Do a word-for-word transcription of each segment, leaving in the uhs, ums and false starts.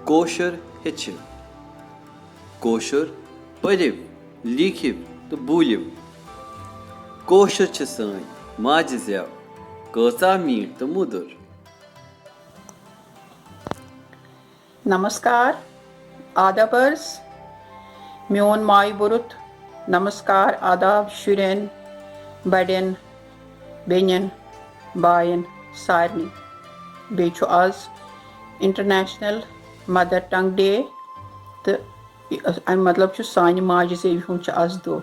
کٲشُر ہیٚچھِو۔ کٲشُر پٔرِو، لیٖکھِو تہٕ بوٗلِو۔ کٲشُر چھِ سٲنۍ ماجہِ زٮ۪و، کۭژاہ میٖٹھ تہٕ مٔدٕر۔ نمسکار، آدابرز، میون ماے بُرُت نمسکار آداب شُرٮ۪ن، بڑٮ۪ن، بیٚنٮ۪ن، باین، سارنٕے۔ بیٚیہِ چھُ آز International Mother Tongue Day، تہٕ یہِ، اَمیُک مطلب چھُ سانہِ ماجہِ زیوِ ہُنٛد چھُ آز دۄہ۔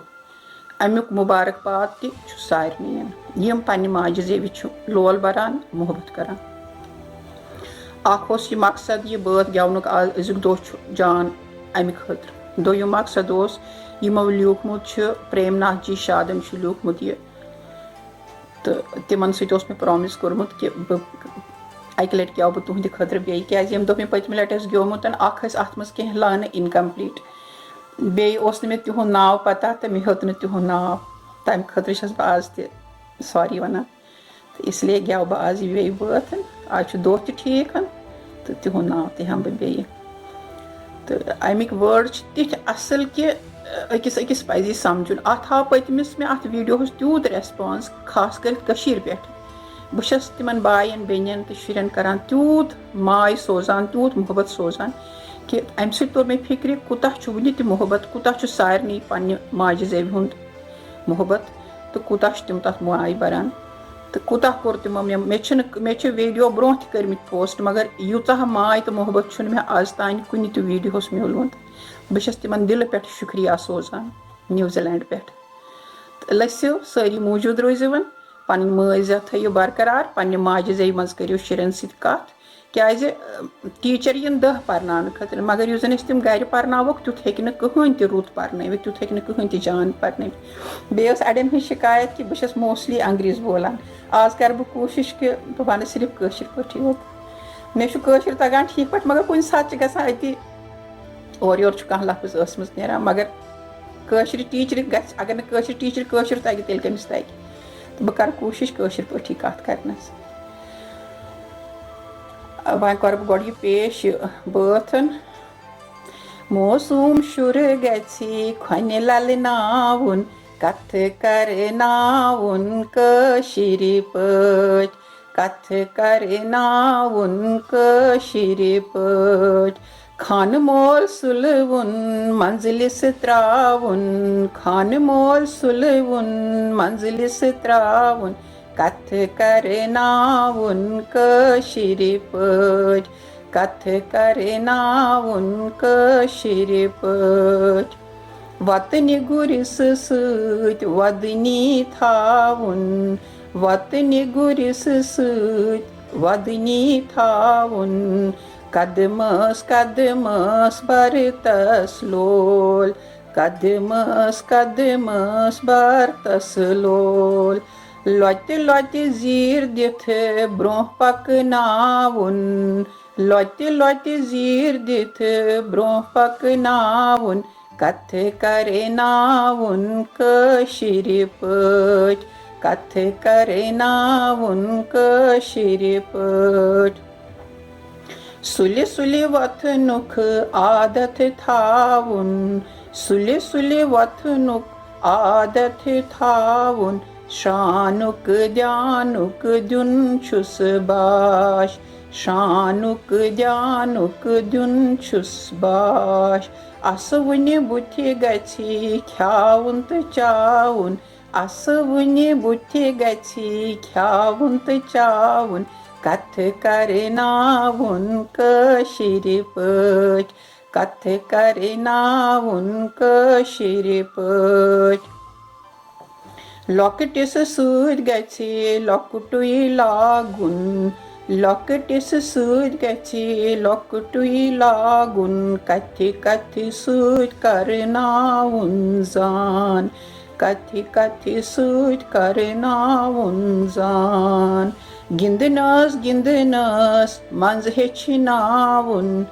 اَمیُک مُبارک باد تہِ چھُ سارنٕے، یِم پننہِ ماجہِ زیوِ چھِ لول بران، محبت کران۔ اکھ اوس یہِ مقصد، یہِ بٲتھ گٮ۪ونُک آز أزیُک دۄہ چھُ جان اَمہِ خٲطرٕ۔ دوٚیُم مقصد اوس، یِمو لیوٗکھمُت چھُ، پریم ناتھ جی شادن چھُ لیوٗکھمُت یہِ، تہٕ تِمن سۭتۍ اوس مےٚ پرومِس کوٚرمُت کہِ بہٕ اَکہِ لَٹہِ گٮ۪وٕ بہٕ تُہنٛدِ خٲطرٕ بیٚیہِ، کیازِ ییٚمہِ دۄہ مےٚ پٔتمہِ لَٹہِ ٲس گیومُت، اکھ ٲسۍ اَتھ منٛز کینٛہہ لٲنہٕ اِنکمپلیٖٹ، بیٚیہِ اوس نہٕ مےٚ تِہُنٛد ناو پَتہ تہٕ مےٚ ہیوٚت نہٕ تِہُنٛد ناو۔ تَمہِ خٲطرٕ چھَس بہٕ آز تہِ سوری وَنان۔ تہٕ اس لیے گٮ۪وٕ بہٕ آز یہِ بیٚیہِ بٲتھ۔ آز چھُ دۄہ تہِ ٹھیٖک، تہٕ تِہُنٛد ناو تہِ ہٮ۪مہٕ بہٕ بیٚیہِ۔ تہٕ اَمِکۍ وٲڈ چھِ تِتھۍ اَصٕل کہِ أکِس أکِس پَزِ یہِ سَمجھُن۔ اَتھ آو پٔتمِس مےٚ اَتھ ویٖڈیوہَس تیوٗت ریسپانس، خاص کٔرِتھ کٔشیٖرِ پٮ۪ٹھ۔ بہٕ چھَس تِمَن بایَن، بیٚنٮ۪ن تہٕ شُرٮ۪ن کَران تیوٗت ماے سوزان، تیوٗت محبت سوزان کہِ اَمہِ سۭتۍ توٚر مےٚ فِکرِ، کوٗتاہ چھُ وٕنہِ تہِ محبت، کوٗتاہ چھُ سارنٕے پنٛنہِ ماجہِ زٮ۪وِ ہُنٛد محبت تہٕ کوٗتاہ چھِ تِم تَتھ ماے بَران۔ تہٕ کوٗتاہ کوٚر تِمو مےٚ، مےٚ چھِنہٕ، مےٚ چھِ ویٖڈیو برونٛہہ تہِ کٔرمٕتۍ پوسٹ، مگر یوٗتاہ ماے تہٕ محبت چھُنہٕ مےٚ آز تانۍ کُنہِ تہِ ویٖڈیوہَس میوٗلمُت۔ بہٕ چھَس تِمَن دِلہٕ پٮ۪ٹھ شُکریہ سوزان، نیوزی لینڈ پٮ۪ٹھ۔ تہٕ لٔسِو سٲری موٗجوٗد روٗزِوَن، پَنٕنۍ مٲلۍ زٮ۪و تھٲیِو برقرار، پنٛنہِ ماجہِ زٮ۪وِ منٛز کٔرِو شُرٮ۪ن سۭتۍ کَتھ، کیٛازِ، ٹیٖچر یِن دَہ پرناونہٕ خٲطرٕ، مگر یُس زَن أسۍ تِم گرِ پرناووکھ، تیُتھ ہیٚکہِ نہٕ کٕہٕنۍ تہِ رُت پرنٲوِتھ، تیُتھ ہیٚکہِ نہٕ کٕہٕنۍ تہِ جان پرنٲوِتھ۔ بیٚیہِ ٲس اَڑٮ۪ن ہٕنٛز شِکایت کہِ بہٕ چھَس موسٹلی انگریٖز بولان۔ آز کَرٕ بہٕ کوٗشِش کہِ بہٕ وَنہٕ صرف کٲشِر پٲٹھی یوت۔ مےٚ چھُ کٲشُر تَگان ٹھیٖک پٲٹھۍ، مگر کُنہِ ساتہٕ چھِ گژھان أتی اورٕ یورٕ چھُ کانٛہہ لفظ ٲسہٕ منٛز نیران، مگر کٲشرِ ٹیٖچرِ گژھِ، اگر نہٕ کٲشرِ ٹیٖچرِ کٲشُر تَگہِ، تیٚلہِ کٔمِس تَگہِ؟ تہٕ بہٕ کَرٕ کوٗشِش کٲشِر پٲٹھی کَتھ کَرنَس۔ وۄنۍ کَرٕ بہٕ گۄڈٕ یہِ پیش، یہِ بٲتھ۔ موسوٗم شُر گژھِ کھۄنہِ لَلناوُن، کَتھٕ کَرناوُن کٲشِرِ پٲٹھۍ، کَتھٕ کَرناوُن کٲشِرِ پٲٹھۍ۔ خانہٕ مول سُلوُن، منزلِس ترٛاوُن، خانہٕ مول سُلوُن، منزلِس ترٛاوُن، کَتھٕ کَرناوُن کٲشِرِ پٲٹھۍ، کَتھٕ کَرناوُن کٲشِرِ پٲٹھۍ۔ وَتہٕ نِگُرِس سۭتۍ وَدنی تھاوُن، وَتہٕ نِگُرِس سۭتۍ وَدنی تھاوُن۔ قدمس قدمس بر تس لول، قدمس قدمس بر تس لول۔ لۄتہِ لۄتہِ زیٖر دِتھ برٛونٛہہ پکناوُن، لۄتہِ لۄتہِ زیٖر دِتھ برٛونٛہہ پکناوُن۔ کتھٕ کرناوُن کٲشِرِ پٲٹھۍ، کتھٕ کرناوُن کٲشِرِ پٲٹھۍ۔ سُلہِ سُلہِ وۄتھنُک عادت تھاوُن، سُلہِ سُلہِ وۄتھنُک عادت تھاوُن۔ شرانُک دیانُک دیُن چھُس باش، شرانُک دیانُک دیُن چھُس باش۔ اَسہٕ وُنہِ بُتھِ گژھِ کھیاوُن تہٕ چاوُن، اَسہٕ وُنہِ بُتھِ گژھِ کھیاوُن تہٕ چاوُن۔ کتھٕ کرناوُن کٲشِرِ پٲٹھۍ، کتھٕ کرناوُن کٲشِرِ پٲٹھۍ۔ لۄکٹِس سۭتۍ گژھِ لۄکٹُے لاگُن، لۄکٹِس سۭتۍ گژھِ لۄکٹُے لاگُن۔ کتھِ کتھِ سۭتۍ کرناوُن زان، کتھِ کتھِ سۭتۍ کرناوُن زان۔ گِنٛدنَس گِنٛدنَس منٛز ہیٚچھناوُن،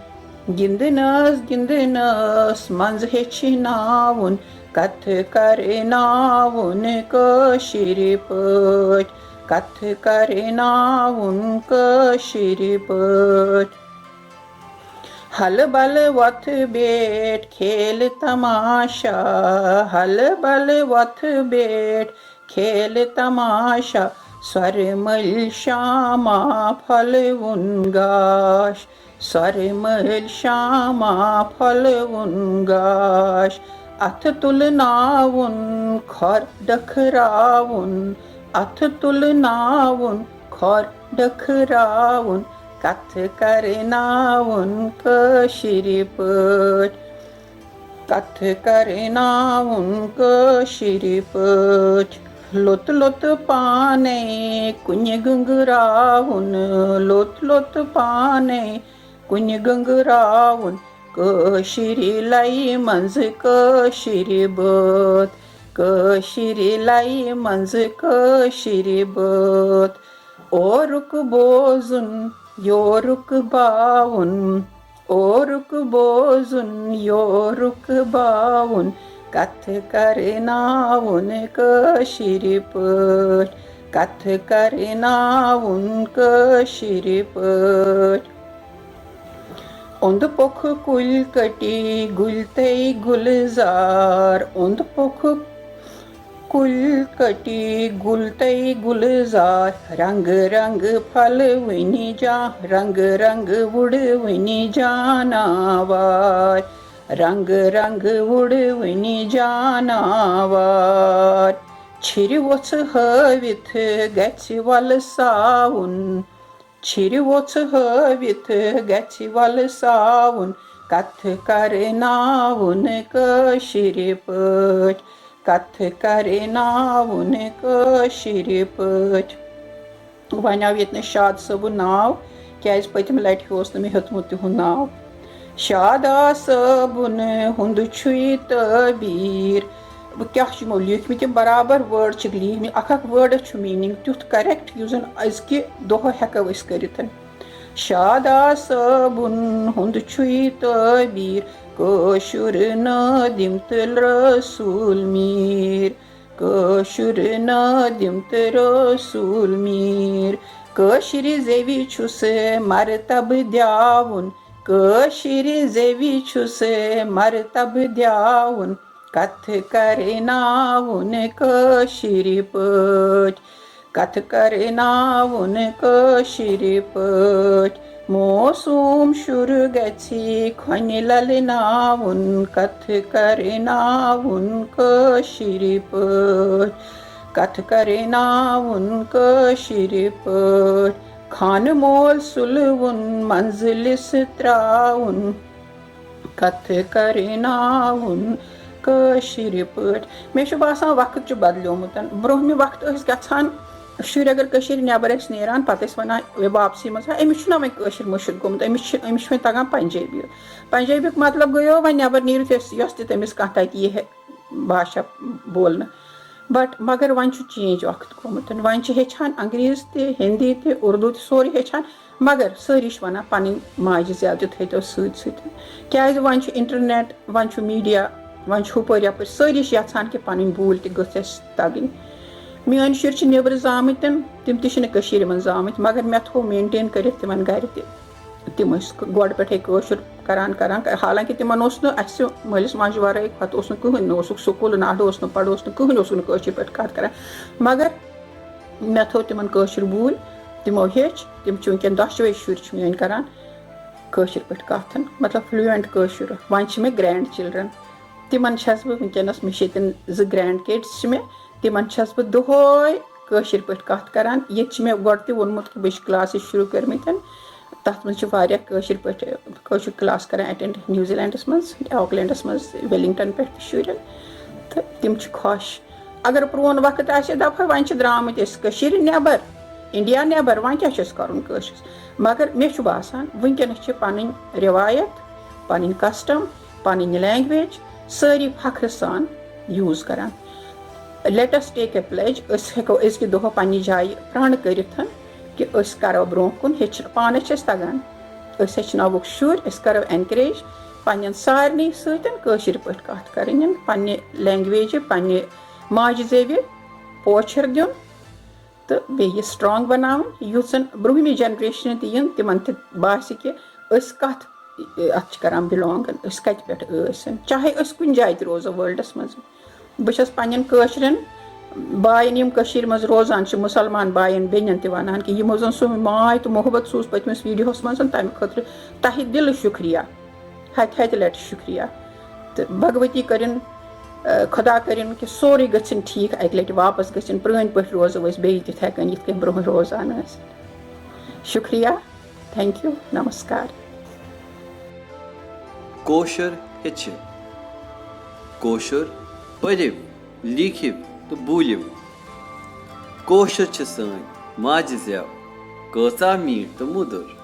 گِنٛدنَس گِنٛدنَس منٛز ہیٚچھناوُن۔ کتھٕ کرناوُن کٲشِرِ پٲٹھۍ، کتھٕ کرناوُن کٲشِرِ پٲٹھۍ۔ ہلہٕ بلہٕ وۄتھٕ بیٹھ کھیلہٕ تماشا، ہلہٕ بلہٕ وۄتھٕ بیٹھ کھیلہٕ تماشا، سۄرٕ مٔلۍ شامہ پھۄلوُن گاش، سۄرٕ مٔلۍ شامہ پھۄلوُن گاش۔ اَتھٕ تُلہٕ ناوُن کھۄر ڈٔکھراوُن، اَتھٕ تُلہٕ ناوُن کھۄر ڈٔکھراوُن، کتھٕ کرناوُن کٲشِرِ پٲٹھۍ، کتھٕ کرناوُن کٲشِرِ پٲٹھۍ۔ لوٚت لوٚت پانے کُنہِ گنٛگراوُن، لوٚت لوٚت پانے کُنہِ گنٛگراوُن، کٲشِرِ لیہِ منٛز کٲشِرِ بٲتھ، کٲشِرِ لیہِ منٛز کٲشِرِ بٲتھ۔ اورُک بوزُن، یورُک باوُن، اورُک بوزُن، یورُک باوُن، کتھٕ کرناوُن کٲشِرِ پٲٹھۍ، کتھٕ کرناوُن کٲشِرِ پٲٹھۍ۔ اوٚنٛد پوٚکھ کُلۍ کٔٹی گُلۍ تَے گُلزار، اوٚنٛد پوٚکھ کُلۍ کٔٹی گُلۍ تَے گُلزار، رنٛگہٕ رنٛگہٕ پھۄلوٕنۍ جان، رنٛگہٕ رنٛگہٕ وُڑوٕنۍ جاناوار، رنٛگہٕ رنٛگہٕ وُڑوٕنۍ جاناوار۔ چھِرِ وۄژھ ہٲوِتھ گژھِ وۄلہٕ ساوُن، چھِرِ وۄژھ ہٲوِتھ گژھِ وۄلہٕ ساوُن، کتھٕ کرناوُن کٲشِرِ پٲٹھۍ، کتھٕ کرناوُن کٲشِرِ پٲٹھۍ۔ وۄنۍ آو ییٚتہِ نَس شاد صٲبُن ناو، کیٛازِ پٔتمہِ لٹہِ اوس نہٕ مےٚ ہیوٚتمُت تِہُنٛد ناو۔ شادا صٲبُن ہُنٛد چھُے تعبیٖر۔ بہٕ کیٛاہ چھُ یِمو لیٖکھمٕتۍ، یِم برابر word چھِکھ لیٖکھمٕتۍ، اکھ اکھ wordس چھُ meaning تیُتھ correct یُس زن أزکہِ دۄہ ہٮ۪کو أسۍ کٔرِتھ۔ شادا صٲبُن ہُنٛد چھُے تعبیٖر، کٲشُر نٲدِم تہٕ رسول میٖر، کٲشُر نٲدِم تہٕ رسول میٖر۔ کٲشرِ زیوِ چھُس مرتبہٕ دیاوُن، کٲشرِ زیوِ چھُس مرتبہٕ دیاوُن، کتھٕ کرناوُن کٲشِرِ پٲٹھۍ، کتھٕ کرناوُن کٲشِرِ پٲٹھۍ۔ موسوم شُر گژھِ کھۄنہِ للناوُن، کتھٕ کرناوُن کٲشِرِ پٲٹھۍ، کتھٕ کرناوُن کٲشِرِ پٲٹھۍ۔ خانہٕ مول سُلوُن منزلس تراوُن، کتھٕ کرناوُن کٲشِرِ پٲٹھۍ۔ مےٚ چھُ باسان، وقت چھُ بدلیومُت۔ برونٛہمہِ وقتہٕ ٲسۍ گژھان، شُرۍ اگر کٔشیٖرِ نٮ۪بر ٲسۍ نیران، پتہٕ ٲسۍ ونان، "ہے، واپسی منٛز ہا، أمِس چھُنہ وۄنۍ کٲشِر مٔشِتھ گوٚمُت، أمِس چھِ، أمِس چھُ وۄنۍ تگان پنجٲبی یوت۔" پنجٲبیُک مطلب گٔیو وۄنۍ نٮ۪بر نیٖرِتھ یۄس، یۄس تہِ تٔمِس کانٛہہ تتہِ یی ہے باشا بولنہٕ۔ But مگر وۄنۍ چھُ change وقت گوٚمُت۔ وۄنۍ چھِ ہیٚچھان انگریز تہِ، ہندی تہِ، اردو تہِ، سورُے ہیٚچھان۔ مگر سٲری چھِ وَنان، "پَنٕنۍ ماجہِ زٮ۪و تہِ تھٲیتو سۭتۍ سۭتۍ۔" کیٛازِ وۄنۍ چھُ internet، وۄنۍ چھُ media، وۄنۍ چھُ ہُپٲرۍ یَپٲرۍ، سٲری چھِ یَژھان کہِ پَنٕنۍ بوٗلۍ تہِ گٔژھ اَسہِ تَگٕنۍ۔ میٛٲنۍ شُرۍ چھِ نیٚبرٕ زامٕتۍ، تِم تہِ چھِنہٕ کٔشیٖرِ منٛز زامٕتۍ، مگر مےٚ تھوٚو maintain کٔرِتھ تِمَن گَرِ تہِ۔ تِم ٲسۍ گۄڈٕ پٮ۪ٹھَے کٲشُر کَران، کَران، حالانکہِ تِمَن اوس نہٕ اَسہِ مٲلِس ماجہِ وَرٲے پَتہٕ اوس نہٕ کٕہٕنۍ، نہ اوسُکھ سکوٗل، نہ اَڈٕ اوس نہٕ، پَڑٕ اوس نہٕ، کٕہٕنۍ اوسُکھ نہٕ کٲشِر پٲٹھۍ کَتھ کَران۔ مگر مےٚ تھوٚو تِمن کٲشِر بوٗلۍ، تِمو ہیٚچھ، تِم چھِ وٕنکیٚن دۄشوے شُرۍ چھِ میٲنۍ کران کٲشِر پٲٹھۍ کتھ، مطلب fluent کٲشُر۔ وۄنۍ چھِ مےٚ grand children، تِمن چھَس بہٕ وٕنکیٚنس، مےٚ چھِ ییٚتٮ۪ن زٕ grand kids چھِ مےٚ، تِمن چھَس بہٕ دۄہے کٲشِر پٲٹھۍ کتھ کران۔ ییٚتہِ چھِ مےٚ گۄڈٕ تہِ ووٚنمُت کہِ بہٕ چھِ classes شروع کٔرمٕتٮ۪ن، تتھ منٛز چھِ واریاہ کٲشِر پٲٹھۍ، کٲشُر class کران attend New Zealandس منٛز، Aucklandس منٛز، Wellington پٮ۪ٹھ تہِ شُرٮ۪ن، تہٕ تِم چھِ خۄش۔ اگر پرون وقت آسہِ ہے، دپہٕ ہا، وۄنۍ چھِ درامٕتۍ أسۍ کٔشیٖرِ نٮ۪بر، انڈیا نٮ۪بر، وۄنۍ کیٛاہ چھُ اَسہِ کرُن کٲشرِس؟ مگر مےٚ چھُ باسان، وٕنکیٚنس چھِ پنٕنۍ رِوایت، پنٕنۍ custom، پنٕنۍ language سٲری فخرٕ سان use کران۔ Let us take a pledge، أسۍ ہٮ۪کو أزکہِ دۄہ پننہِ جایہِ پرٛن کٔرِتھ کہِ أسۍ کرو برونٛہہ کُن، ہیٚچھ-، پانس چھِ أسۍ تگان، أسۍ ہیٚچھناووکھ شُرۍ، أسۍ کرو encourage پننٮ۪ن سارنٕے سۭتۍ کٲشِر پٲٹھۍ کتھ کرٕنۍ، پننہِ language، پننہِ ماجہِ زیوِ پوچھر دیُن تہٕ بیٚیہِ یہِ strong بناوٕنۍ، یُتھ زن برٛونٛہمہِ generationہِ تہِ یِن، تِمن تہِ باسہِ کہِ أسۍ کتھ اَتھ چھِ کَران بِلانٛگ، أسۍ کَتہِ پٮ۪ٹھ ٲسۍ، چاہے أسۍ کُنہِ جایہِ تہِ روزو ورلڈَس منٛز۔ بہٕ چھَس پنٛنٮ۪ن کٲشرٮ۪ن بایَن، یِم کٔشیٖرِ منٛز روزان چھِ، مُسلمان بایَن بیٚنٮ۪ن تہِ وَنان کہِ یِمو زَن سُہ ماے تہٕ محبت سوٗز پٔتمِس ویٖڈیوہَس منٛز، تَمہِ خٲطرٕ تَہہِ دِلہٕ شُکریہ، ہَتہِ ہَتہِ لَٹہِ شُکریہ۔ تہٕ بھگؤتی کٔرِن، آ، خۄدا کٔرِن کہِ سورُے گٔژھِن ٹھیٖک، اَکہِ لَٹہِ واپَس گٔژھِن، پرٛٲنۍ پٲٹھۍ روزو أسۍ بیٚیہِ تِتھَے کٔنۍ، یِتھ کٔنۍ برٛونٛہہ روزان ٲسۍ۔ شُکریہ، thank you، نمسکار۔ کٲشُر ہیٚچھِو، کٲشُر پٔرِو، لیٖکھِو تہٕ بوٗلِو۔ کٲشُر چھِ سٲنۍ ماجہِ زٮ۪و، کۭژاہ میٖٹھ تہٕ مٔدٕر۔